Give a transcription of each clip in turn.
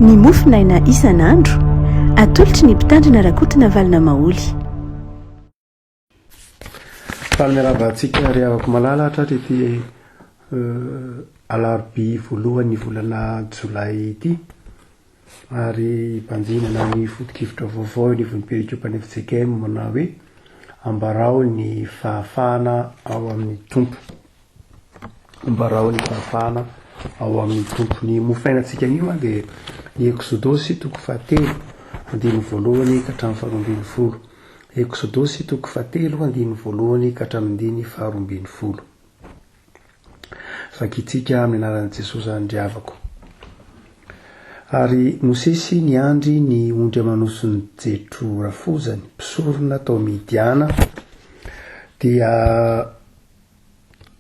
Ny mofonaina isan'andro, atolotry ny Mpitandrina Rakotonavalona Maholy. Faly miarahaba antsika ry havako malala hatratra ity alarobia voalohan'ny volana jolay ity ary hibanjinana ny foto-kevitra vaovao eo anivon'ny perikopan'ny fjkm manao hoe ambarao ny fahafahana ao amin'ny Tompo. Ambarao ny fahafahana ao amin'ny Tompo. Ny mofo fiainantsika anio dia ny Eksodosy toko fahatelo andininy voalohany ka hatramin'ny faharoambinifolo. Eksodosy toko fahatelo andininy voalohany ka hatramin'ny andininy faharoambinifolo. Vakintsika amin'ny anaran'i Jesosy Andriavako. Ary Mosesy niandry ny ondry aman'osin'i Jetro rafozany, mpisorona tao Midiana, dia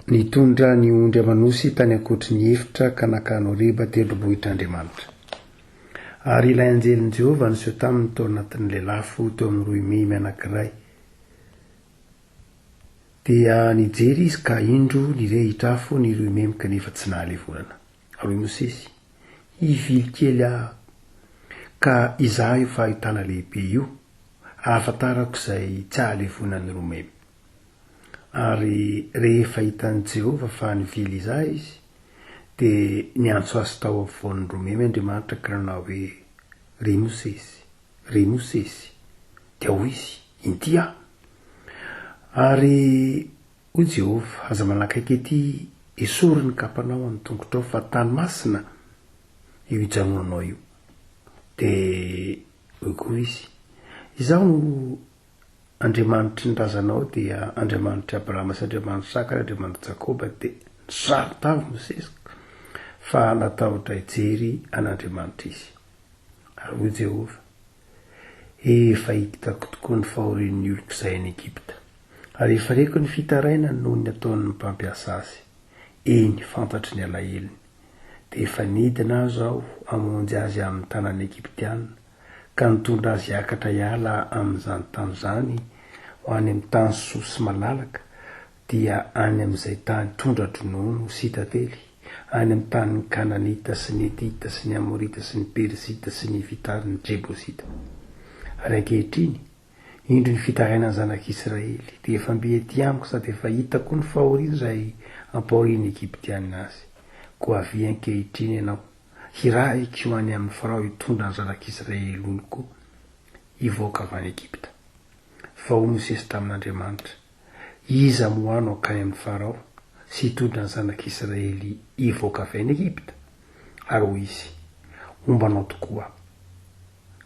Nitondra ny ondry aman'osy tany ankoatry ny efitra ka nankany Horeba, tendrombohitr'Andriamanitra. Ary ilay anjelin'i Jehovah niseho taminy tao anatin'ny lelafo teo amin'ny roimemy anankiray. Dia nijery izy ka indro nirehitra afo ny roimemy kanefa tsy nahalevonana. Ary hoy Mosesy, Hivily kely aho ka hizaha io fahitana lehibe io, hahafantarako izay tsy hahalevonan'ny roimemy. Ary rehefa hitan'i Jehovah fa nivily hizaha izy, dia niantso azy tao afovoan'ny romemy Andriamanitra ka nanao hoe, Ry Mosesy, ry Mosesy! Dia hoy izy, Inty aho! Ary hoy Jehovah, Aza manakaiky ety, esory ny kapanao amin'ny tongotrao, fa tany masina io ijanonanao io. Dia hoy koa izy, Izaho no Andriamanitry ny razanao dia Andriamanitr'i Abrahama sy Andriamanitr'i Isaka ary Andriamanitr'i Jakoba dia nisaro-tava Mosesy fa natahotra hijery an'Andriamanitra izy. Ary hoy Jehovah, Efa hitako tokoa ny fahorian'ny oloko izay any Egypta, ary efa reko ny fitarainany noho ny ataon'ny mpampiasa azy, eny, fantatro ny alahelony. Dia efa nidina aho izao hamonjy azy amin'ny tanan'ny Egyptiana, ka nitondra azy hiakatra hiala amin'izany tany izany ho any amin'ny tany soa sy malalaka, dia any amin'izay tany tondra-dronono sy tantely, any amin'ny tanin'ny Kananita sy ny Hetita sy ny Amorita sy ny Perizita sy ny Hivita ary ny Jebosita. Ary ankehitriny, indro ny fitarainan'ny zanak'Israely, dia efa mby ety amiko sady efa hitako ny fahoriana izay ampahorian'ny Egyptiana azy. Koa avia ankehitriny ianao, Hirahiko ho any amin'i Farao hitondra ny zanak'Israely oloko hivoaka avy any Egypta. Fa hoy Mosesy tamin'Andriamanitra, Iza moa aho no hankany amin'i Farao sy hitondra ny zanak'Israely hivoaka avy any Egypta? Ary hoy Izy, Homba anao tokoa Aho.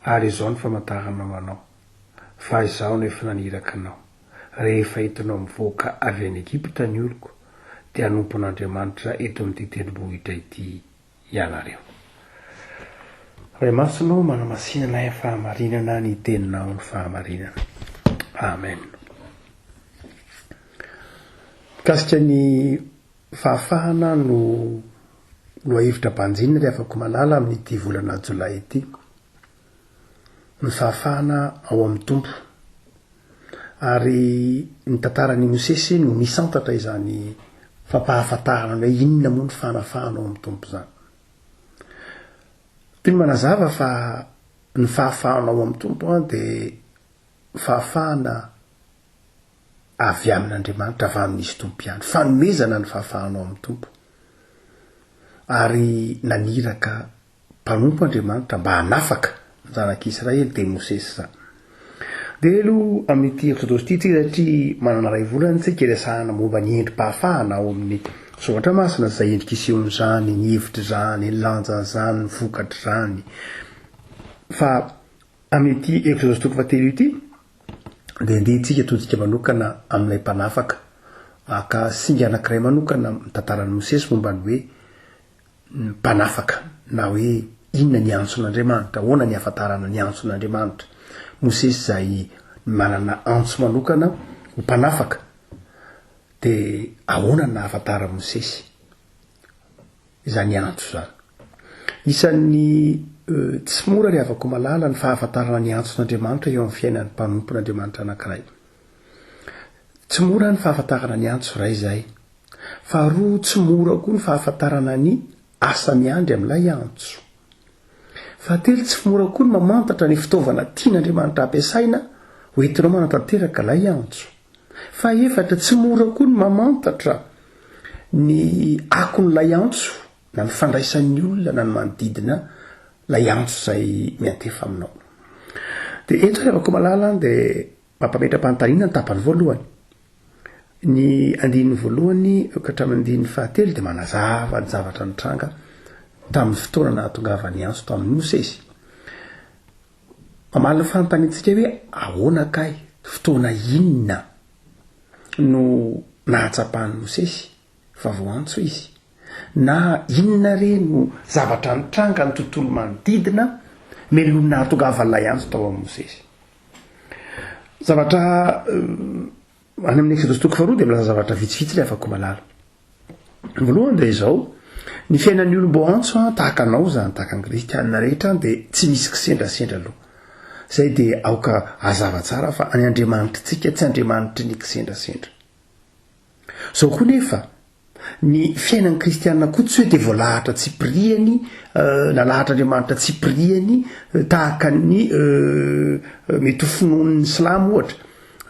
Ary izao no famantarana ho anao, fa Izaho no efa naniraka anao, Rehefa entinao mivoaka avy any Egypta ny oloko, dia hanompo an'Andriamanitra eto amin'ity tendrombohitra ity ianareo. Ray Masina ô, manamasina anay amin'ny fahamarinana ny teninao ny fahamarinana. Amen. Mikasika ny fahafahana no lohahevitra banjinina ry havako malala amin'ity volana jolay ity. Ny fahafahana ao amin'ny Tompo. Ary ny tantaran'i Mosesy no nisantatra izany fampahafantarana ny hoe inona moa ny fanafahana ao amin'ny Tompo izany. Toy ny manazava fa ny fahafahana ao amin'ny Tompo dia fahafahana avy amin'Andriamanitra, avy amin'Izy Tompo ihany. Fanomezana ny fahafahana ao amin'ny Tompo. Ary naniraka Mpanompo Andriamanitra mba hanafaka ny zanak'Israely dia Mosesy izany. Dia aloha amin'ity Eksodosy ity tsika satria manana iray volana tsika iresahana momba ny endri-pahafahana ao amin'ny Soratra Masina, izay endrika isehon'izany, ny hevitr'izany, ny lanjan'izany, ny vokatr'izany. Fa amin'ity Eksodosy toko fahatelo ity dia andeha tsika hitodika manokana amin'ilay mpanafaka, haka singa anankiray manokana amin'ny tantaran'i Mosesy momba ny hoe ny mpanafaka na hoe inona ny antson'Andriamanitra, ahoana ny ahafantarana ny antson'Andriamanitra. Mosesy izay manana antso manokana ho mpanafaka, dia ahoana ny nahafantaran'i Mosesy izany antso izany? Isan'ny tsy mora ry havako malala ny fahafantarana ny antson'Andriamanitra eo amin'ny fiainan'ny mpanompon'Andriamanitra anankiray. Tsy mora ny fahafantarana ny antso iray izay. Faharoa, tsy mora koa ny fahafantarana ny asa miandry amin'ilay antso. Fahatelo, tsy mora koa ny mamantatra ny fitaovana tian'Andriamanitra hampiasaina ho entinao manatanteraka ilay antso. Fahefatra, tsy mora koa ny mamantatra ny akon'ilay antso na ny fandraisan'ny olona na ny manodidina ilay antso izay miantefa aminao. Dia eto ry havako malala dia mampametra-panontaniana ny tapany voalohany. Ny andininy voalohany ka hatramin'ny andininy fahatelo dia manazava ny zavatra nitranga tamin'ny fotoana nahatongavan'ny antso tamin'i Mosesy. Mamaly ny fanontaniantsika hoe ahoana kay, fotoana inona no nahatsapan'i Mosesy fa voantso izy? Na inona re no zavatra nitranga ny tontolo manodidina mialoha ny nahatongavan'ilay antso tao amin'i Mosesy? Zavatra any amin'ny Eksodosy toko faharoa dia milaza zavatra vitsivitsy ilay afako malala. Ny voalohany dia izao, ny fiainan'ny olom-boantso an, tahaka anao izany, tahaka ny kristianina rehetra dia tsy misy kisendrasendra aloha. Izay dia aoka hazava tsara fa ny Andriamanitritsika tsy Andriamanitry ny kisendrasendra. Izao koa nefa, Ny fiainan'ny kristiana koa tsy hoe dia voalahatra tsipiriany, nalahatr'Andriamanitra tsipiriany tahaka ny mety ho finoan'ny silamo ohatra.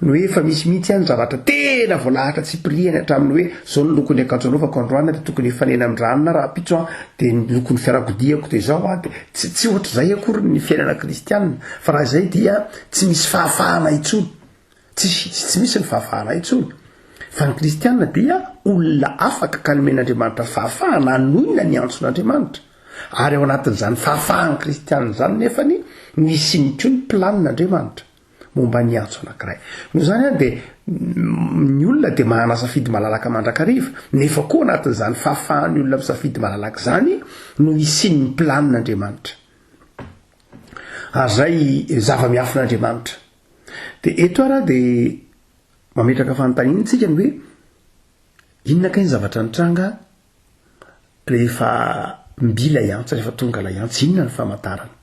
Ny hoe efa misy mihitsy any zavatra tena voalahatra tsipiriany hatramin'ny hoe izao ny lokon'ny akanjo anaovako androany dia tokony hifanena amin-dranona rahampitso an, dia ny lokon'ny fiarakodiako dia izao an, dia tsy tsy ohatr'izay akory ny fiainana kristiana fa raha izay dia tsy misy fahafahana intsony. Tsisy tsy misy ny fahafahana intsony. Fa ny kristiana dia olona afaka ka nomen'Andriamanitra fahafahana hanoina ny antson'Andriamanitra. Ary ao anatin'izany fahafahan'ny kristiana izany nefany no hisiany koa ny planin'Andriamanitra momba ny antso anankiray. Noho izany an dia ny olona dia manana safidy malalaka mandrakariva, nefa koa anatin'izany fahafahan'ny olona misafidy malalaka izany no hisian'ny planin'Andriamanitra. Ary izay zava-miafin'Andriamanitra. Dia eto ara dia mametraka fanontaniana isika ny hoe inona kay ny zavatra nitranga rehefa mby ilay antso, rehefa tonga ilay antso, inona ny famantarana?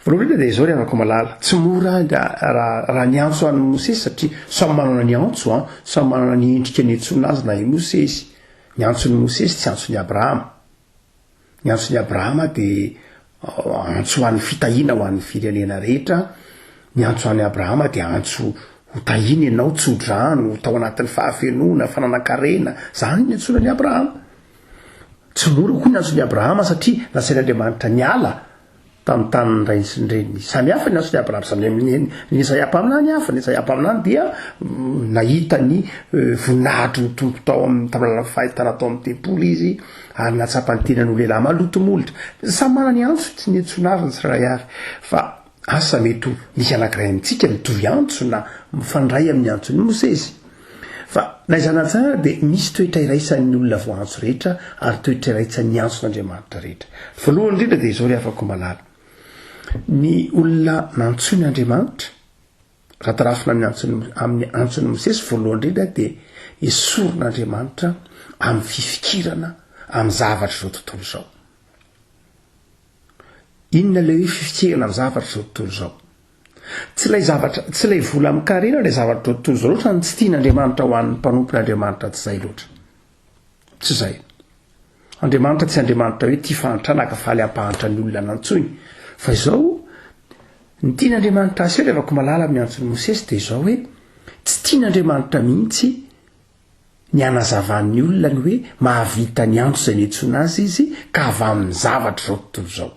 Voalohany indrindra dia izao ry havako malala, tsy mora raha raha ny antso an'i Mosesy satria samy manana ny antso an, samy manana ny endrika niantsoana azy na i Mosesy. Ny antson'i Mosesy tsy antson'i Abrahama. Ny antson'i Abrahama dia antso ho an'ny fitahiana ho an'ny firenena rehetra. Ny antso an'i Abrahama dia antso ho tahiana ianao, tso-drano, tao anatin'ny fahafenoana, fananan-karena. Izany ny antsoina an'i Abrahama. Tsy mora koa ny antson'i Abrahama satria nasain'Andriamanitra niala tamin'ny tanin'ny rainy sy ny reniny. Samy hafa ny antson'i Abrahama, samy ny ny Isaia mpaminany hafa. Ny Isaia mpaminany dia nahita ny voninahitry ny Tompo tao amin'ny tamin'ny alalan'ny fahitana tao amin'ny tempoly izy ary nahatsapa ny tenany ho lehilahy maloto molotra. Samy manana ny antso tsy niantsoana avy ny tsirairay avy. Fa asa mety ho misy anankiray amintsika mitovy antso na mifandray amin'ny antson'i Mosesy. Fa na izany na izany ary dia misy toetra iraisan'ny olona voaantso rehetra ary toetra iraisan'ny antson'Andriamanitra rehetra. Voalohany indrindra dia izao ry havako malala, ny olona nantsoin'Andriamanitra, raha tarafina amin'ny antson'i amin'ny antson'i Mosesy, voalohany indrindra dia esorin'Andriamanitra amin'ny fifikirana amin'ny zavatr'izao tontolo izao. Inona ilay hoe fifikirana amin'ny zavatr'izao tontolo izao? Tsy ilay zavatra, tsy ilay vola amin-karena ilay zavatra izao tontolo izao loatra no tsy tian'Andriamanitra ho an'ny mpanompon'Andriamanitra, tsy izay loatra. Tsy izay. Andriamanitra tsy Andriamanitra hoe tia fahantrana ka faly hampahantra ny olona nantsoiny. Fa izao, ny tian'Andriamanitra aseho ry havako malala amin'ny antson'i Mosesy dia izao hoe, tsy tian'Andriamanitra mihitsy ny hanazavan'ny olona ny hoe mahavita ny antso izay niantsoana azy izy ka avy amin'ny zavatra izao tontolo izao.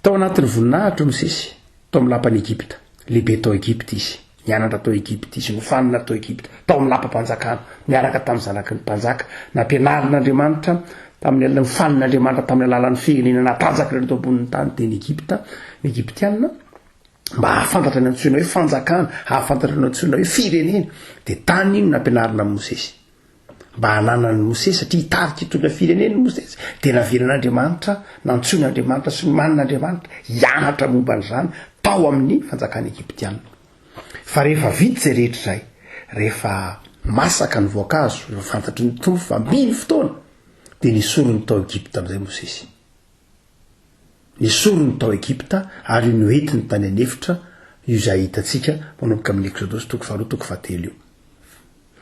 Tao anatin'ny voninahitra Mosesy, tao amin'ny lapan'i Egypta. Lehibe tao Egypta izy. Nianatra tao Egypta izy, nofanina tao Egypta, tao amin'ny lapam-panjakana, niaraka tamin'ny zanaky ny mpanjaka. Nampianarin'Andriamanitra tamin'ny alalan'ny, nofanin'Andriamanitra tamin'ny alalan'ny firenena natanjaka indrindra teo ambonin'ny tany, dia ny Egypta, ny Egyptiana, mba hahafantatra ny antsoina hoe fanjakana, hahafantatra ny antsoina hoe firenena. Dia tany no nampianarina an'i Mosesy. Mba hananan'i Mosesy, satria hitarika hitondra firenena i Mosesy, dia navelan'Andriamanitra, nantsoin'Andriamanitra sy nomanin'Andriamanitra hianatra momba an'izany tao amin'ny fanjakana egyptiana. Fa rehefa vita izay rehetra izay, rehefa masaka ny voankazo, rehefa fantatry ny Tompo fa mby ny fotoana, dia nesoriny tao Egypta amin'izay Mosesy. Nesoriny tao Egypta ary noentiny tany an'efitra, io izay hitantsika manomboka amin'ny Eksodosy toko faharoa toko fahatelo io.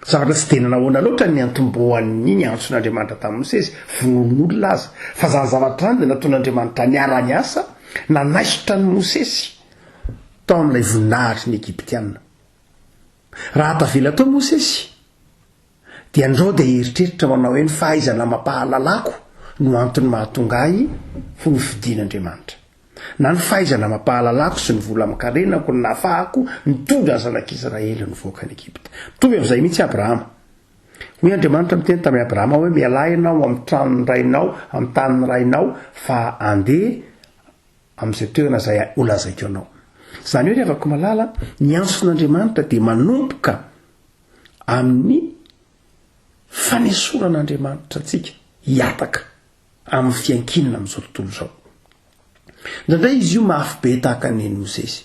Zavatra tsy dia nanahoana loatra ny niantombohan'ny niantson'Andriamanitra tamin'i Mosesy, vonoan'olona aza. Fa izany zavatra izany dia nataon'Andriamanitra niara-niasa nanaisotra an'i Mosesy tao amin'ilay voninahitry ny Egyptiana. Raha tavela tao Mosesy, dia andrao dia hieritreritra manao hoe ny fahaizana amam-pahalalako no antony mahatonga ahy ho nofidin'Andriamanitra. Na ny fahaizana amam-pahalalako sy ny vola aman-karenako no nahafahako nitondra ny zanak'Israely nivoaka an'i Egypta. Mitovy amin'izay mihitsy Abrahama. Hoy Andriamanitra miteny tamin'i Abrahama hoe, Mialà ianao amin'ny tranon'ny rainao, amin'ny tanin'ny rainao, fa andeha amin'izay toerana izay holazaiko anao. Izany hoe ry havako malala, ny antson'Andriamanitra dia manomboka amin'ny fanesoran'Andriamanitra antsika hihataka amin'ny fiankinana amin'izao tontolo izao. Indraindray izy io mafy be tahaka ny an'i Mosesy.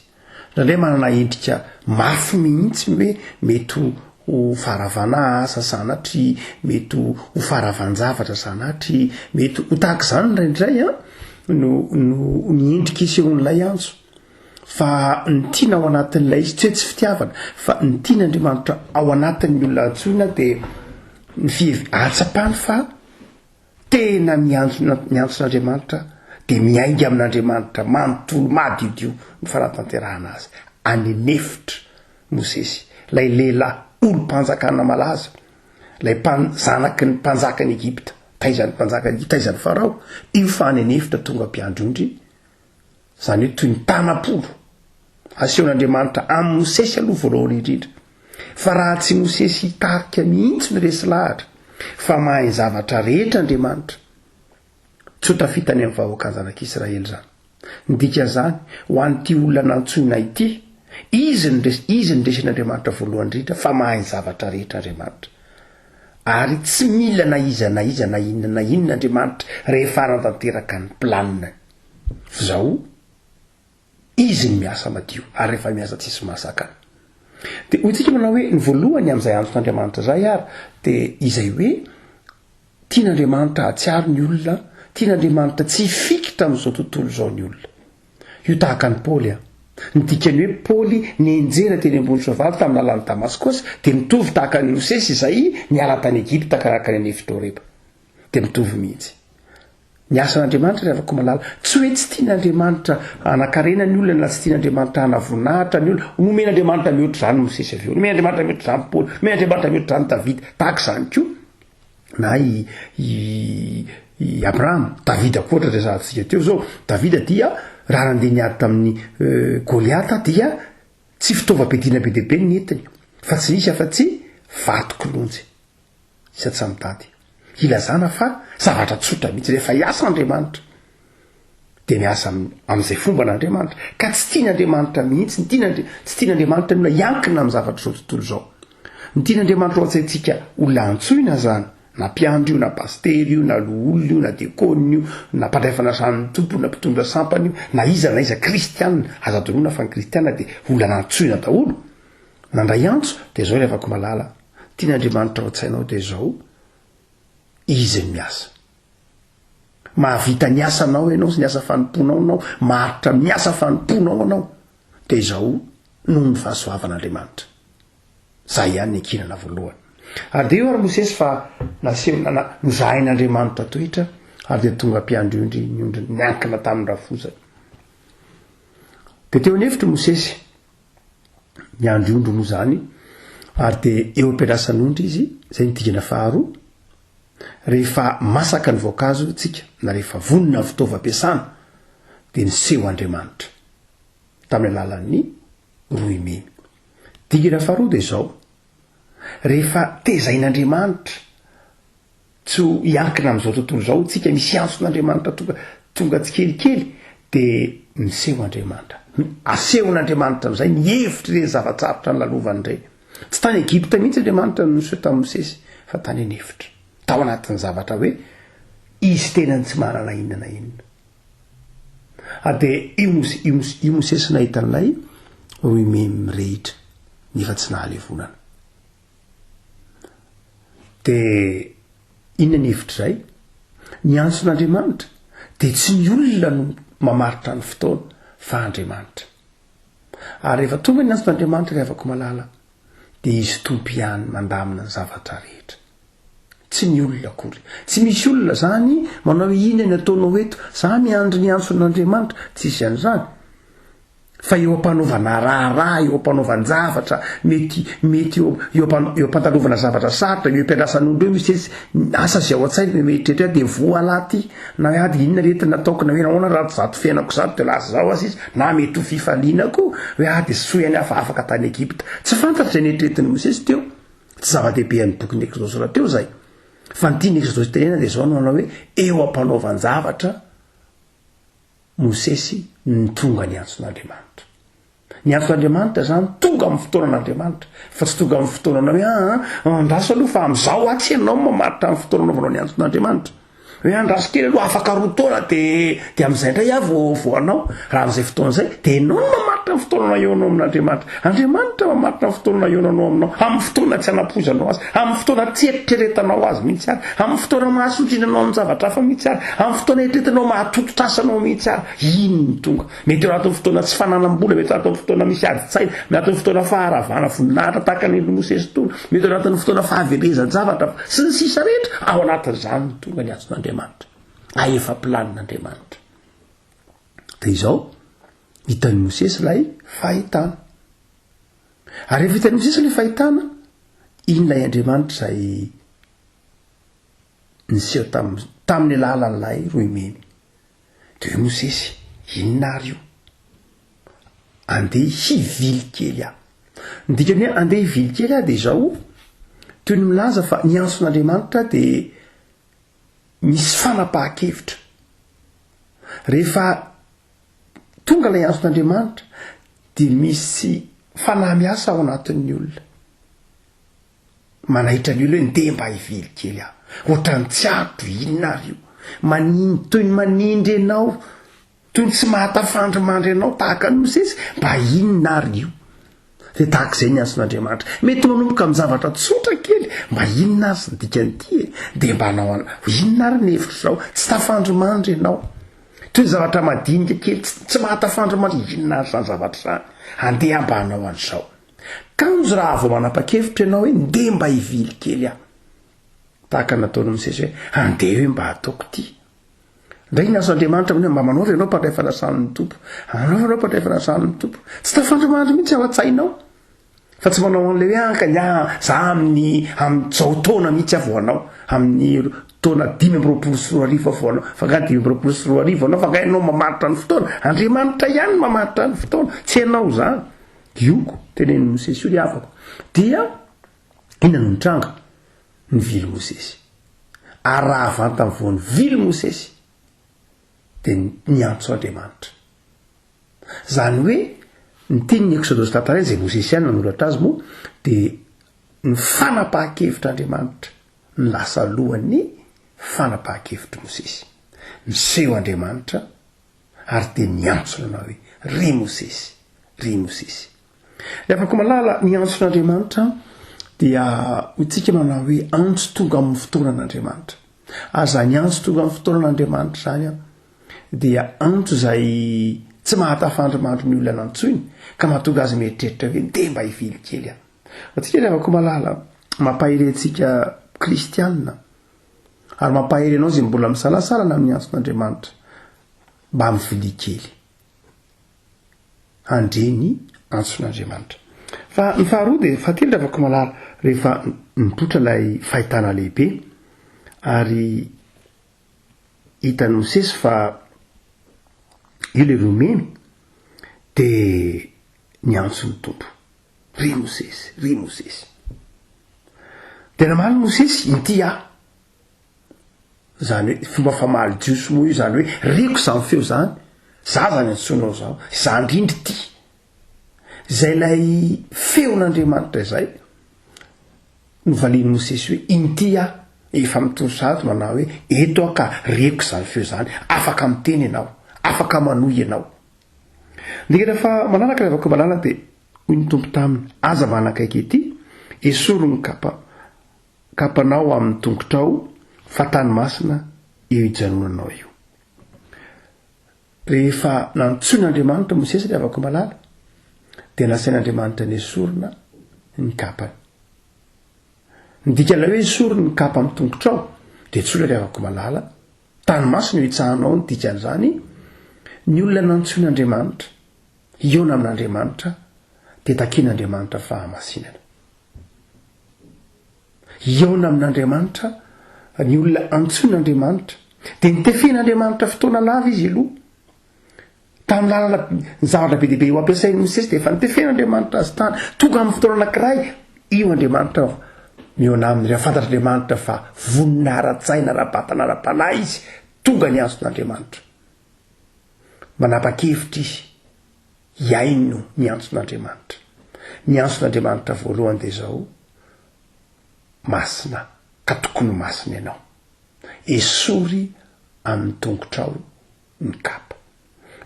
Indraindray manana endrika mafy mihitsy hoe mety ho faharavana asa sanatria, mety ho faharavan-javatra sanatria, mety ho tahaka izany indraindray an, no, no ny endrika isehoan'ilay antso. Fa ny tiana ao anatin'ilay izy, tsy hoe tsy fitiavana, fa ny tian'Andriamanitra ao anatin'ny olona antsoina dia ny fihev-, ahatsapany fa Tena miantso ny antson'Andriamanitra dia miainga amin'Andriamanitra manontolo madiodio ny fanatanterahana azy. Any an'efitra Mosesy, ilay lehilahy olom-panjakana malaza, ilay mpan- zanaky ny mpanjakan'i Egypta, taizan'ny mpanjakan'i Egypta, taizan'i Farao, io fa any an'efitra tonga mpiandry ondry, Izany hoe toy ny tanam-polo. Asehon'Andriamanitra amin'i Mosesy aloha voalohany indrindra. Fa raha tsy Mosesy hitarika mihitsy no resy lahatra fa mahay ny zavatra rehetra Andriamanitra, tsy ho tafita any amin'ny vahoakan'ny zanak'Israely izany. Ny dikan'izany, ho an'ity olona nantsoina ity, izy no resy, izy no resin'Andriamanitra voalohany indrindra fa mahay ny zavatra rehetra Andriamanitra. Ary tsy mila na iza na iza na inona na inona Andriamanitra rehefa hanatanteraka ny planiny. F'izao, izy no miasa madio, ary rehefa miasa tsisy mahasakana. Dia hoy tsika manao hoe, ny voalohany amin'izay antson'Andriamanitra izay ary, dia izay hoe, tian'Andriamanitra hahatsiaro ny olona, tian'Andriamanitra tsy hifikitra amin'izao tontolo izao ny olona. Io tahaka an'i Paoly an. Ny dikan'ny hoe Paoly nenjehina teny ambony soavaly tamin'ny lalan'i Damaskosy dia mitovy tahaka an'i Mosesy izay niala tany Egypta ka nankany an'efitra Horeba. Dia mitovy mihitsy. Ny asan'Andriamanitra ry havako malala, tsy hoe tsy tian'Andriamanitra hanankarena ny olona na tsy tian'Andriamanitra hanavoninahitra ny olona, nomen'Andriamanitra mihoatra izany Mosesy avy eo, nomen'Andriamanitra mihoatra izany Paoly, nomen'Andriamanitra mihoatra izany Davida, tahaka izany koa na i i i Abrahama, Davida koa ohatra resahantsika teo izao, Davida dia raha nandeha niady tamin'ny euh, Goliata dia tsy fitaovam-piadiana be dia be ny nentiny fa tsy nisy afa-tsy vato kilonjy. Isa tsy mitady hilazana fa zavatra tsotra mihitsy. Rehefa hiasa Andriamanitra dia miasa amin'izay fomban'Andriamanitra. Ka tsy tian'Andriamanitra mihitsy, ny tian'Andri-, tsy tian'Andriamanitra ny olona hiankina amin'ny zavatr'izao tontolo izao. Ny tian'Andriamanitra ao an-tsaintsika olona antsoina izany, na mpiandry io, na pasitera io, na loholona io, na diakona io, na mpandray fanasan'ny Tompo, na mpitondra sampana io, na iza na iza kristiana, aza adinoina fa ny kristiana dia olona nantsoina daholo. Nandray antso, dia izao ry havako malala, Tian'Andriamanitra ao an-tsainao dia izao, Izy no miasa. Mahavita ny asanao ianao sy ny asa fanompoanao anao, maharitra amin'ny asa fanompoanao anao, dia izao noho ny fahasoavan'Andriamanitra. Izay ihany ny ankinana voalohany. Ary dia eo ary Mosesy fa naseho, na, nozahain'Andriamanitra toetra, ary dia tonga mpiandry ondry ny ondriny, niankina tamin'ny rafozany. Dia teo an'efitra Mosesy, Miandry ondry moa izany, ary dia eo am-piandrasan'ondry izy, izay ny dingana faharoa, rehefa masaka ny voankazo tsika, na rehefa vonona ny fitaovam-piasana, dia niseho Andriamanitra, tamin'ny alalan'ny roimemy. Dingana faharoa dia izao, rehefa tezain'Andriamanitra, Tsy ho hiankina amin'izao tontolo izao isika, misy antson'Andriamanitra tonga tonga tsikelikely dia miseho Andriamanitra. Asehon'Andriamanitra amin'izay ny hevitr'ireny zava-tsarotra nolalovany ireny. Tsy tany Egypta mihitsy Andriamanitra no niseho tamin'i Mosesy fa tany an'efitra. Tao anatin'ny zavatra hoe izy tenany tsy manana inona na inona. Ary dia io Mosesy, io, io Mosesy nahita an'ilay roimemy mirehitra nefa tsy nahalevonana. Dia inona ny hevitr'izay? Ny antson'Andriamanitra dia tsy ny olona no mamaritra ny fotoana fa Andriamanitra. Ary rehefa tonga ny antson'Andriamanitra ry havako malala. Dia Izy Tompo ihany mandamina ny zavatra rehetra. Tsy ny olona akory. Tsy misy olona zany manao hoe inona ny ataonao eto, za miandry ny antson'Andriamanitra. Tsisy an'izany. Fa eo am-panaovana raharaha, eo am-panaovan-javatra, mety mety eo eo am- eo am-pandalovana zavatra sarotra, eo am-piandrasan'olona eo misy etsy, asa izay ao an-tsainy no mieritreritra hoe dia voa lahy ity, na hoe ah dia inona re ty nataoko, na hoe nahoana raha zato fiainako zato dia lasa izao aza izy, na mety ho fifaliana koa hoe ah dia soa ihany aho fa afaka tany Egypta. Tsy fantatra izay neritreretin'i Mosesy teo. Tsy zava-dehibe an'ny bokin'ny Eksodosy rahateo izay. Fa ny tian'ny Eksodosy tenenina dia izao no hanao hoe eo am-panaovan-javatra Mosesy no tonga ny antson'Andriamanitra. Ny antson'Andriamanitra izany tonga amin'ny fotoanan'Andriamanitra, fa tsy tonga amin'ny fotoananao hoe aa ah, andraso aloha fa amin'izao aho tsy ianao mamaritra ny fotoana anaovanao ny antson'Andriamanitra. Hoe andraso kely aloha afaka roa taona de de amin'izay indray aho vao vao hanao. Raha amin'izay fotoana izay de ianao no mamaritra ny fotoana eo amin'Andriamanitra. Andriamanitra mamaritra ny fotoana eo anao aminao, amin'ny fotoana tsy anampoizanao azy, amin'ny fotoana tsy eritreretanao azy mihitsy ary, amin'ny fotoana mahasondriana anao amin'ny zavatra hafa mihitsy ary, amin'ny fotoana eritreretanao mahatototra asa anao mihitsy ary. Iny no tonga. Mety ao anatin'ny fotoana tsy fananam-bola, mety ao anatin'ny fotoana misy adin-tsaina, mety anatin'ny fotoana faharavana voninahitra tahaka ny Mosesy tony, mety ao anatin'ny fotoana fahaverezan-javatra, sy ny sisa rehetra, ao anatin'izany no tonga ny antson'Andriamanitra. Ahefa planin'Andriamanitra. Dia izao, hitan'i Mosesy ilay fahitana. Ary rehefa hitan'i Mosesy ilay fahitana, iny ilay Andriamanitra izay niseho tamin'ny alalan'ilay roimemy. Dia hoy Mosesy, Inona àry io? Andeha hivily kely aho. Ny dikan'ny hoe andeha hivily kely aho dia izao, toy ny milaza fa ny antson'Andriamanitra dia misy fanapahan-kevitra. Rehefa tonga ilay antson'Andriamanitra dia misy fanahy miasa ao anatin'ny olona. Manaitra ny olona hoe ndeha mba hivily kely aho. Ohatran'ny tsy ato, inona ary io? Manindry, toy ny manindry anao, toy ny tsy mahatafandrimandry anao tahaka an'i Mosesy, mba inona ary io? Dia tahaka izay ny antson'Andriamanitra. Mety manomboka amin'ny zavatra tsotra kely, mba inona ary ny dikan'ity e? Dia mba hanao an, inona ary ny hevitrao? Tsy tafandrimandry ianao. Toy ny zavatra madinika kely, tsy mahatafandrimandry, inona ary izany zavatra izany? Andeha mba hanao an'izao. Kanjo raha vao manapa-kevitra ianao hoe ndeha mba hivily kely aho, tahaka ny nataon'i Mosesy hoe andeha hoe mba hataoko ity. Indray ny asan'Andriamanitra hoe mba manaova ianao mpandray fanasan'ny Tompo. Manaova ianao mpandray fanasan'ny Tompo. Tsy tafandrimandry mihitsy ao an-tsainao. Fa tsy manao an'ilay hoe anka ny ahy, za amin'ny amin'izao taona mihitsy aho vao hanao. Amin'ny taona 2025 aho vao hanao. Fa angaha 2025 anao? Fa angaha ianao mamaritra ny fotoana? Andriamanitra ihany no mamaritra ny fotoana. Tsy ianao izany. Dioko, tenenin'i Mosesy io ry havako. Dia inona no nitranga? Nivily Mosesy. Ary raha vantany vao nivily Mosesy, dia niantso Andriamanitra. Izany hoe, ny tian'ny Eksodosy tantaraina, izay Mosesy ihany nanoratra azy moa, dia ny fanapahan-kevitr'Andriamanitra no lasa alohan'ny fanapahan-kevitr'i Mosesy. Niseho Andriamanitra ary dia niantso nanao hoe, Ry Mosesy, ry Mosesy. Ry havako malala, ny antson'Andriamanitra dia hoy tsika manao hoe antso tonga amin'ny fotoanan'Andriamanitra. Ary izany antso tonga amin'ny fotoanan'Andriamanitra izany an, dia antso izay tsy mahatafandrimandry ny olona nantsoiny, ka mahatonga azy mieritreritra hoe ndeha mba hivily kely aho. Antsika ry havako malala, mampahery antsika kristianina Ary mampahery anao izay mbola misalasala ny amin'ny antson'Andriamanitra mba mivilia kely handre ny antson'Andriamanitra. Fa ny faharoa dia fahatelo Ravakomalala rehefa nipoitra ilay fahitana lehibe ary hitan'i Mosesy fa io ilay roimemy dia niantso ny Tompo. Ry Mosesy, ry Mosesy. Dia namaly Mosesy, Inty aho. Izany hoe, fomba famaly Jiosy moa io, izany hoe, reko izany feo izany, za izany antsoinao izao, izaho indrindra ity. Izay ilay feon'Andriamanitra izay, novalian'i Mosesy hoe, Inty aho, efa mitory sahady manao hoe, eto aho ka reko izany feo izany, afaka miteny ianao, afaka manohy ianao. Dingana fa manaraka ry havako malala dia hoy ny Tompo taminy, Aza manakaiky ety, esory ny kapa kapanao amin'ny tongotrao fa tany masina io ijanonanao io. Rehefa nantsoin'Andriamanitra Mosesy ry havako malala dia nasain'Andriamanitra nesorina. ny kapany. Ny dikan'ilay hoe esory ny kapa amin'ny tongotrao dia tsotra ry havako malala, tany masina io itsahanao ny dikan'izany, ny olona nantsoin'Andriamanitra hihaona amin'Andriamanitra dia takian'Andriamanitra fahamasinana. Hihaona amin'Andriamanitra ny olona antsoin'Andriamanitra dia nitefen'Andriamanitra fotoana lava izy aloha. Tamin'ny lalana, ny zavatra be dia be ho ampiasain'i Mosesy dia efa nitefen'Andriamanitra azy tany. Tonga amin'ny fotoana anankiray, io Andriamanitra mihaona aminy. Rehefa fantatr'Andriamanitra fa vonona ara-tsaina, ara-batana, ara-panahy izy, tonga ny antson'Andriamanitra. Manapa-kevitra izy hihaino ny antson'Andriamanitra. Ny antson'Andriamanitra voalohany dia izao, Masina, ka tokony ho masina ianao. Esory amin'ny tongotrao ny kapa.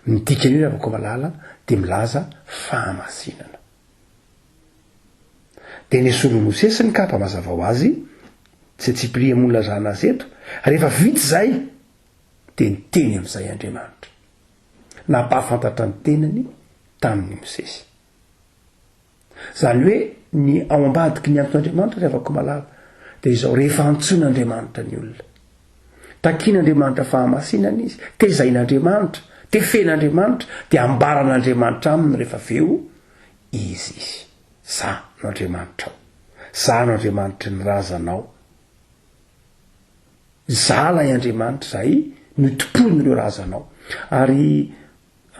Ny dikan'io ry havako malala dia milaza fahamasinana. Dia nesorin'i Mosesy ny kapa mazava ho azy, tsy antsipiriany moa ny ilazana azy eto, rehefa vita izay dia niteny amin'izay Andriamanitra. Nampahafantatra ny tenany tamin'i Mosesy. Izany hoe ny ao ambadiky ny anton'Andriamanitra ry havako malala dia izao, rehefa antsoin'Andriamanitra ny olona, takian'Andriamanitra fahamasinana izy, tezain'Andriamanitra, tefen'Andriamanitra, dia ambaran'Andriamanitra aminy rehefa avy eo izy izy. Za no Andriamanitrao. Za no Andriamanitry ny razanao. Za ilay Andriamanitra izay notompoin'ireo razanao. Ary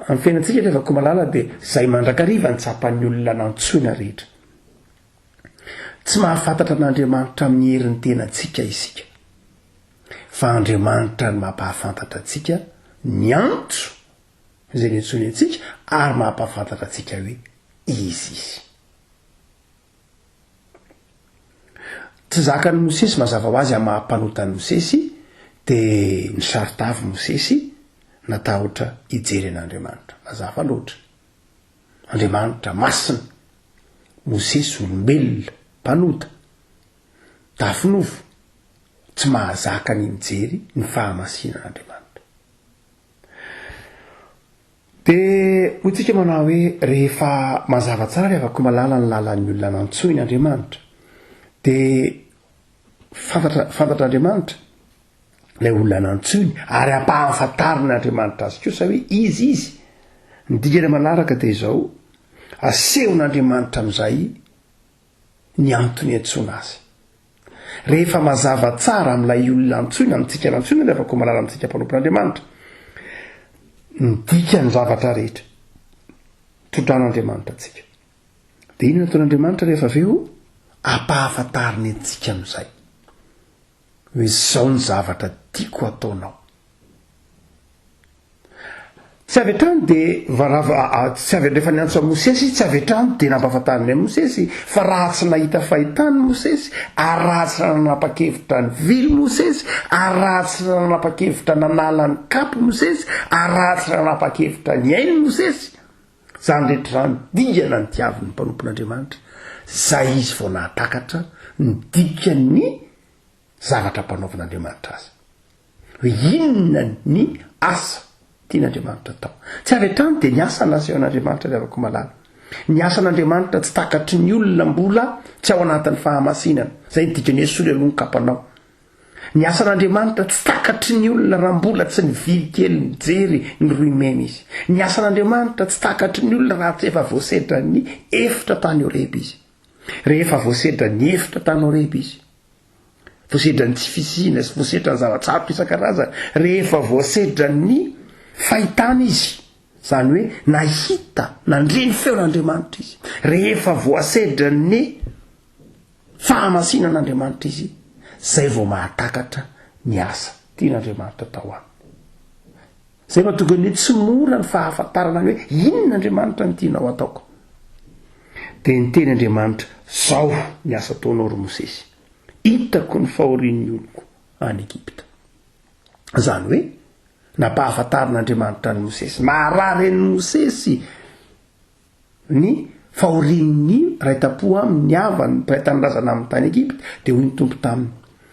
Amin'ny fiainantsika ry havako malala dia izay mandrakariva ny tsapan'ny olona nantsoina rehetra. Tsy mahafantatra an'Andriamanitra amin'ny herin'ny tenantsika isika. Fa Andriamanitra no mampahafantatra antsika ny antso izay niantsoany antsika ary mampahafantatra antsika hoe iza izy. Tsy zakan'i Mosesy, mazava ho azy amin'ny maha mpanota an'i Mosesy, dia nisaro-tavy Mosesy, natahotra hijery an'Andriamanitra. Mazava loatra. Andriamanitra masina. Mosesy olombelona, mpanota, tafy nofo, tsy mahazaka ny mijery ny fahamasinan'Andriamanitra. Dia hoy tsika manao hoe rehefa mazava tsara ry havako malala ny lalan'ny olona nantsoiny Andriamanitra dia fantatra fantatr'Andriamanitra ilay olona nantsoiny ary ampahafantarin'Andriamanitra azy kosa hoe izy izy. Ny dikany manaraka dia izao, asehon'Andriamanitra amin'izay ny antony iantsoana azy. Rehefa mazava tsara amin'ilay olona antsoina, amintsika nantsoina ilay afaka ho malala amintsika mpanompon'Andriamanitra, ny dikan'ny zavatra rehetra tondran'Andriamanitra antsika. Dia inona ataon'Andriamanitra rehefa avy eo? Ampahafantariny antsika amin'izay hoe izao ny zavatra tiako hataonao. Tsy avy hatrany dia varava, tsy avy rehefa niantso an'i Mosesy izy, tsy avy hatrany dia nampahafantariny an'i Mosesy fa raha tsy nahita fahitana i Mosesy, ary raha tsy nanapa-kevitra nivily Mosesy, ary raha tsy nanapa-kevitra nanala ny kapy Mosesy, ary raha tsy nanapa-kevitra nihaino Mosesy, izany rehetra izany dingana nitiavin'ny mpanompon'Andriamanitra, izay izy vao nahatakatra ny dikan'ny zavatra ampanaovin'Andriamanitra azy. Hoe inona ny asa tian'Andriamanitra atao. Tsy avy hatrany dia ny asa nasehon'Andriamanitra ry havako malala. Ny asan'Andriamanitra tsy takatry ny olona mbola tsy ao anatin'ny fahamasinana. Izay ny dikany hoe esory aloha ny kapanao. Ny asan'Andriamanitra tsy takatry ny olona raha mbola tsy nivily kely nijery ny rohy mena izy. Ny asan'Andriamanitra tsy takatry ny olona raha tsy efa voasedran'ny efitra tany Horeba izy. Rehefa voasedran'ny efitra tany Horeba izy. Voasedran'ny tsy fisiana sy voasedran'ny zava-tsarotra isan-karazany. Rehefa voasedran'ny fahitana izy, izany hoe nahita, nandre ny feon'Andriamanitra izy. Rehefa voasedran'ny fahamasinan'Andriamanitra izy, izay vao mahatakatra ny asa tian'Andriamanitra atao aminy. Izay mahatonga ny hoe tsy mora ny fahafantarana ny hoe inona Andriamanitra no tianao hataoko. Dia niteny Andriamanitra, Zao ny asa ataonao ry Mosesy. Hitako ny fahorian'ny oloko any Egypta. Izany hoe nampahafantarin'Andriamanitra an'i Mosesy. Naharary an'i Mosesy ny fahorian'ny mpiray tampo aminy, ny havany, ny mpiray tanindrazana aminy tany Egypta. Dia hoy ny Tompo taminy,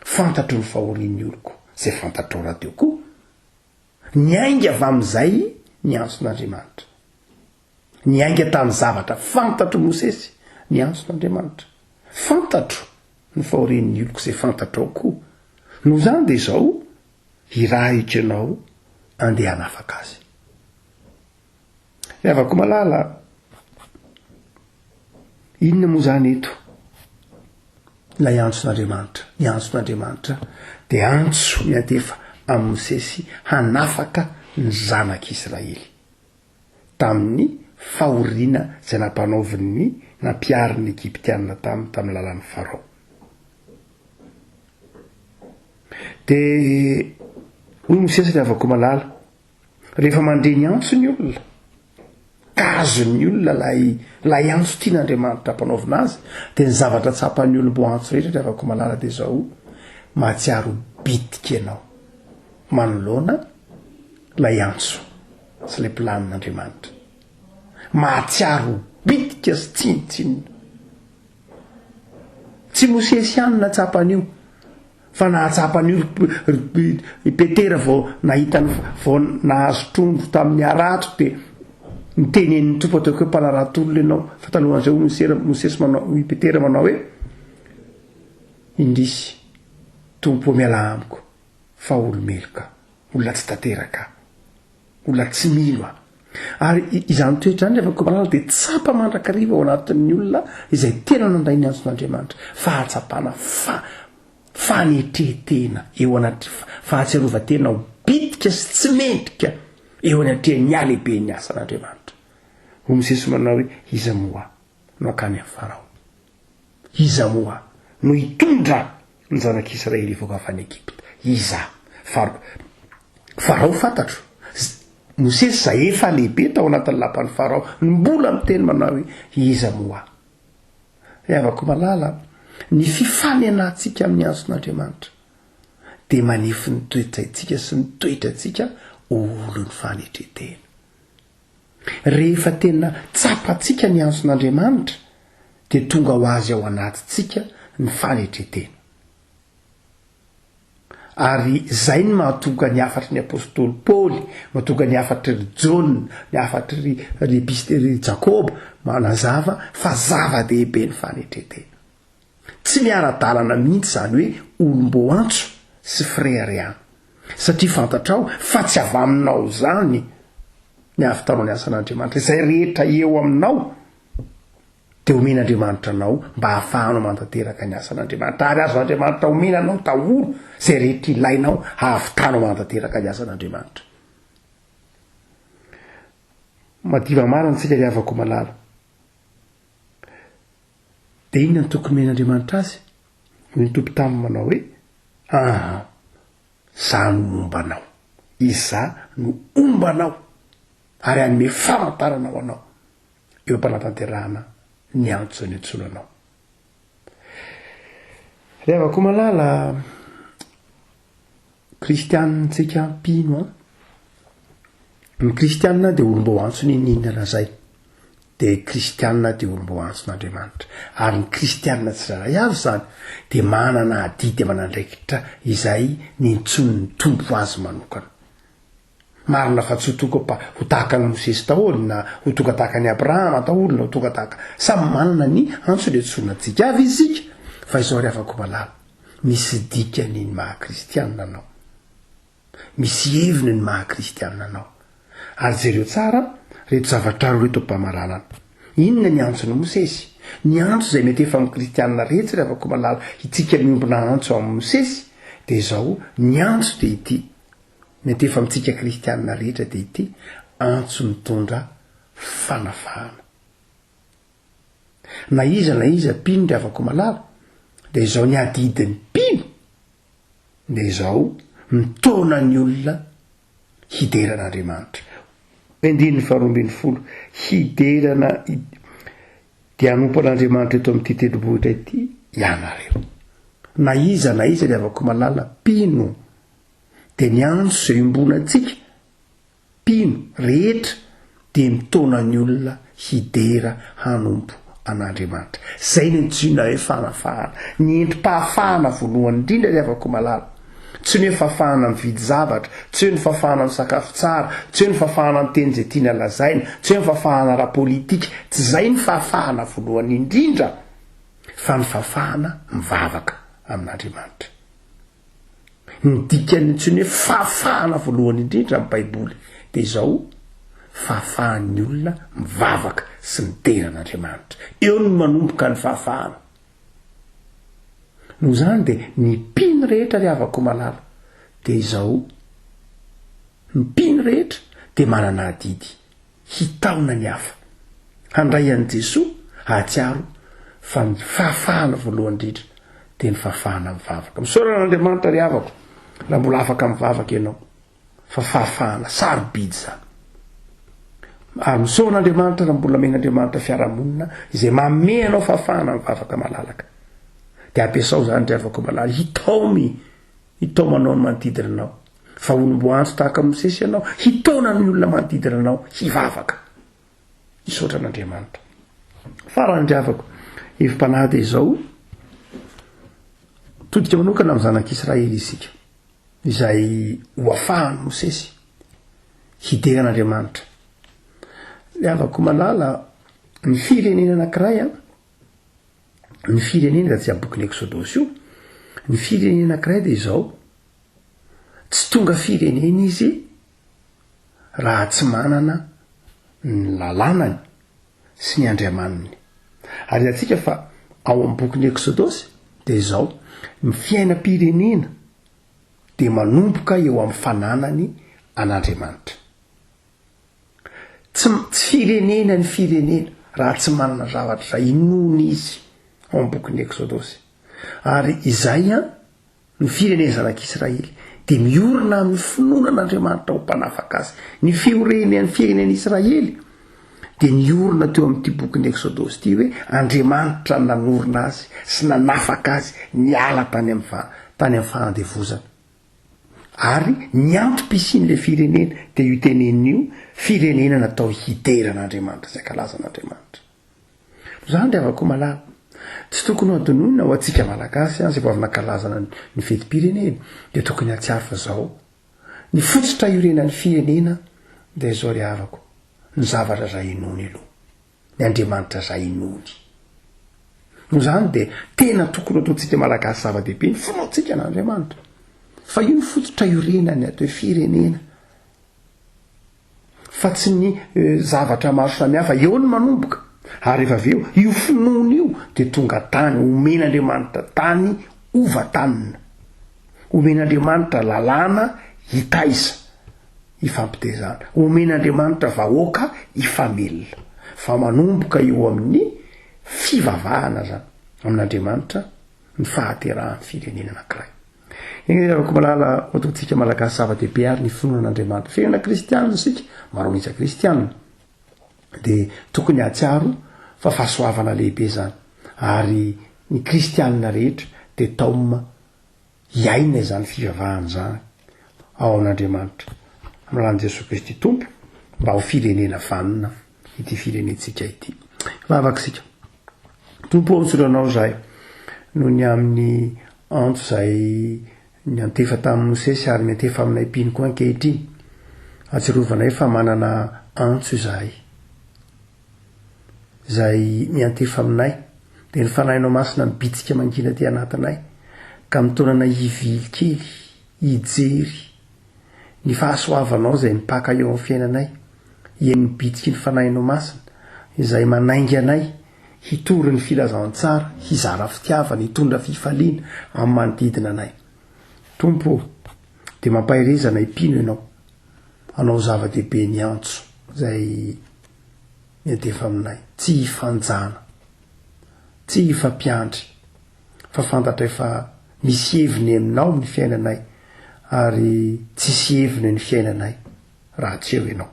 Fantatro ny fahorian'ny oloko, izay fantatrao rahateo koa. Niainga avy amin'izay ny antson'Andriamanitra. Niainga tamin'ny zavatra fantatr'i Mosesy. ny antson'Andriamanitra. Fantatro ny fahorian'ny oloko izay fantatrao koa. Noho izany dia izao, hirahiko ianao andeha hanafaka azy. Ry havako malala, inona moa izany eto? Ilay antson'Andriamanitra. Ny antson'Andriamanitra dia antso miantefa amin'i Mosesy hanafaka ny zanak'Israely tamin'ny fahoriana izay nampanaovin'ny nampiharin'ny Egyptiana taminy tamin'ny lalan'i Farao. Dia hoy Mosesy ry havako malala, Rehefa mandre ny antso ny olona, ka azon'ny olona ilay ilay antso tian'Andriamanitra ampanaovina azy, dia ny zavatra tsapan'ny olom-boantso rehetra ry havako malala dia izao, mahatsiaro bitika ianao manoloana ilay antso sy ilay planin'Andriamanitra. Mahatsiaro bitika sy tsinontsinona. Tsy Mosesy ihany no nahatsapa an'io. Fa nahatsapa an'io ry i Petera vao nahita ny vao nahazo trondro tamin'ny harato dia nitenenin'ny Tompo ataoko hoe mpanarato olona ianao. Fa talohan'izay hoy Mosera Mosesy manao hoy Petera manao hoe indrisy Tompo ô mialà amiko fa olo-meloka aho, olona tsy tanteraka aho, olona tsy mino aho. Ary izany toetra izany rehefa komanana dia tsapa mandrakariva ao anatin'ny olona izay tena nandray ny antson'Andriamanitra, fahatsapana fa fanetren-tena eo anatr fahatsiarovan-tena ho bitika sy tsy mendrika eo anatrehan'ny halehiben'ny asan'Andriamanitra. Hoy Mosesy manao hoe, Iza moa aho no hankany amin'i Farao? Iza moa no hitondra ny zanak'Israely hivoaka avy any Egypta? Iza? Far Farao fantatro. Mosesy izay efa lehibe tao anatin'ny lapan'i Farao no mbola miteny manao hoe, Iza moa? Ry havako malala, ny fifanenantsika amin'ny antson'Andriamanitra dia manefy ny toe-tsaintsika sy ny toetrantsika ho olon'ny fanetren-tena. Rehefa tena tsapantsika ny antson'Andriamanitra dia tonga ho azy ao anatintsika ny fanetren-tena. Ary izay no mahatonga ny hafatry ny apostoly Paoly, mahatonga ny hafatry ry Jaona, ny hafatry ry ry epist- ry Jakoba, manazava fa zava-dehibe ny fanetren-tena. Tsy miara-dalana mihitsy izany hoe olom-boantso sy fireharehana. Satria fantatrao fa tsy avy aminao izany ny hahavitanao ny asan'Andriamanitra. Izay rehetra eo aminao dia omen'Andriamanitra anao mba hahafahanao mantanteraka ny asan'Andriamanitra. Ary azon'Andriamanitra omena anao daholo izay rehetra ilainao hahavitanao mantanteraka ny asan'Andriamanitra. Madiva marina isika ry havako malala. Dia inona no tokony omen'Andriamanitra azy? Hoy ny Tompo taminy manao hoe, Aa, Izaho no momba anao. Izaho no homba anao, ary hanome famantarana ho anao eo am-panatanterahana ny antso izay niantsoana anao. Ry havako malala, kristianina tsika mpino an. Ny kristianina dia olom-boantso n'inon'inona lazainy. Dia kristianina dia olom-boantson'Andriamanitra. Ary ny kristianina tsirairay avy izany dia manana adidy aman'andraikitra izay nintsonin'ny Tompo azy manokana. Marina fa tsy ho tonga pa ho tahaka an'i Mosesy daholo na ho tonga tahaka an'i Abrahama daholo na ho tonga tahaka samy manana ny antso niantsoana antsika avy isika fa izao ry havako malala misy dikany ny maha kristianina anao. Misy heviny ny maha kristianina anao. Ary jereo tsara reto zavatra roa reto am-pamaranana. Inona ny antson'i Mosesy? Ny antso izay mety efa amin'ny kristianina rehetra ry havako malala, itsika miombona antso amin'i Mosesy, dia izao, ny antso dia ity, mety efa amintsika kristianina rehetra dia ity, antso mitondra fanafahana. Na iza na iza mpino ry havako malala, dia izao ny adidin'ny mpino, dia izao, mitaona ny olona hidera an'Andriamanitra. Andininy faharoa ambinifolo, Hiderana dia hanompo an'Andriamanitra eto amin'ity tendrombohitra ity ianareo. Na iza na iza ry havako malala mpino, dia ny antso izay iombonantsika mpino rehetra dia mitaona ny olona hidera hanompo an'Andriamanitra. Izay no antsoina hoe fanafahana. Ny endri-pahafahana voalohany indrindra ry havako malala. Tsy ny hoe fahafahana mividy zavatra, tsy hoe ny fahafahana misakafo tsara, tsy hoe ny fahafahana miteny izay tiana lazaina, tsy hoe ny fahafahana ara-politika, tsy izay ny fahafahana voalohany indrindra fa ny fahafahana mivavaka amin'Andriamanitra. Ny dikan'ny antsoiny hoe fahafahana voalohany indrindra amin'ny Baiboly dia izao, fahafahan'ny olona mivavaka sy midera an'Andriamanitra. Eo no manomboka ny fahafahana. Noho izany dia ny mpino rehetra ry havako malala dia izao, ny mpino rehetra dia manana adidy hitaona ny hafa handray an'i Jesoa hahatsiaro fa ny fahafahana voalohany indrindra dia ny fahafahana mivavaka. Misaora an'Andriamanitra ry havako raha mbola afaka mivavaka ianao fa fahafahana sarobidy izany. Ary misaora an'Andriamanitra raha mbola omen'Andriamanitra fiarahamonina izay manome anao fahafahana mivavaka malalaka. Dia ampiasao izany ry havako malala, hitaomy, hitaomanao ny manodidina anao. Fa olom-boantso tahaka an'i Mosesy ianao, hitaona ny olona manodidina anao hivavaka. Hisaotra an'Andriamanitra. Farany ry havako, hevi-panahy dia izao, todika manokana amin'ny zanak'Israely isika, izay ho afahan'i Mosesy hidera an'Andriamanitra. Ry havako malala, ny firenena anankiray an, ny firenena, raha tsy amin'ny bokin'ny Eksodosy io, ny firenena anankiray dia izao, Tsy tonga firenena izy raha tsy manana ny lalànany sy ny andriamaniny. Ary hitantsika fa ao amin'ny bokin'ny Eksodosy dia izao, ny fiainam-pirenena dia manomboka eo amin'ny fananany an'Andriamanitra. Tsy tsy firenena ny firenena raha tsy manana zavatra izay inoany izy ao amin'ny bokin'ny Eksodosy. Ary izay an, Ny firenena zanak'Israely dia miorina amin'ny finoana an'Andriamanitra ho Mpanafaka azy. Ny fiorenan'ny firenena Israely dia niorina teo amin'ity bokin'ny Eksodosy ity hoe Andriamanitra nanorina azy sy nanafaka azy niala tany amin'ny fa, tany amin'ny fahandevozana. Ary ny antom-pisian'ilay firenena dia io teneniny io, firenena natao hidera an'Andriamanitra sy hankalaza an'Andriamanitra. Zany ry havako malala. Tsy tokony ho adinoina ho antsika Malagasy an, izay vao avy nankalazana ny fetim-pirenena, dia tokony hahatsiaro fa zao, ny fototra iorenan'ny firenena dia izao ry havako, ny zavatra izay inoany aloha, ny Andriamanitra izay inoany. Noho izany dia tena tokony ho ataontsika Malagasy zava-dehibe ny finoantsika an'Andriamanitra. Fa io ny fototra iorenan'ny atao hoe firenena. Fa tsy ny zavatra maro samihafa, eo no manomboka, ary rehefa avy eo, io finoana io dia tonga tany, omen'Andriamanitra tany hovantanina, omen'Andriamanitra lalàna hitaiza, hifampitezana, omen'Andriamanitra vahoaka hifamelona, fa manomboka eo amin'ny fivavahana zany amin'Andriamanitra ny fahaterahan'ny firenena anankiray. Eny ry havako malala, ho ataontsika Malagasy zava-dehibe ary ny finoana an'Andriamanitra. Firenena kristianina isika, maro an'isa kristianina. Dia tokony hahatsiaro fa fahasoavana lehibe izany. Ary ny kristianina rehetra dia taomina hiaina izany fivavahana izany ao amin'Andriamanitra. Amin'ny alalan'i Jesoa Kristy Tompo, mba ho firenena vanona ity firenentsika ity. Hivavaka isika. Tompo ô, misaotra Anao izahay noho ny amin'ny antso izay niantefa tamin'i Mosesy ary miantefa aminay mpino koa ankehitriny. Atsirovanay fa manana antso izahay izay miantefa aminay, dia ny Fanahinao Masina mibitsika mangina aty anatinay ka mitaona anay hivily kely, hijery Ny fahasoavanao izay mipaka eo amin'ny fiainanay, eny bitsiky ny Fanahinao Masina, izay manainga anay hitory ny filazantsara, hizara fitiavana, hitondra fifaliana amin'ny manodidina anay. Tompo ô, dia mampahereza anay mpino Ianao, hanao zava-dehibe ny antso izay miantefa aminay, tsy hifanjana, tsy hifampiandry, fa fantatray fa misy heviny aminao ny fiainanay ary tsisy heviny ny fiainanay raha tsy eo ianao.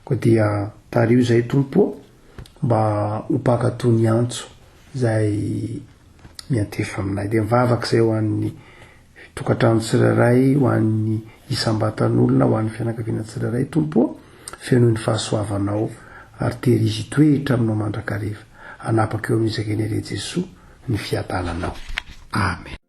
Koa dia tariho izay Tompo ô mba ho mpankatò ny antso izay miantefa aminay. Dia mivavaka izay ho an'ny tokantrano tsirairay, ho an'ny isam-batan'olona, ho an'ny fianakaviana tsirairay Tompo ô, fenoy ny fahasoavanao ary tehirizo hitoetra aminao mandrakariva. Hanapaka eo amin'izy ireny re Jesoa ny fiadananao. Amen.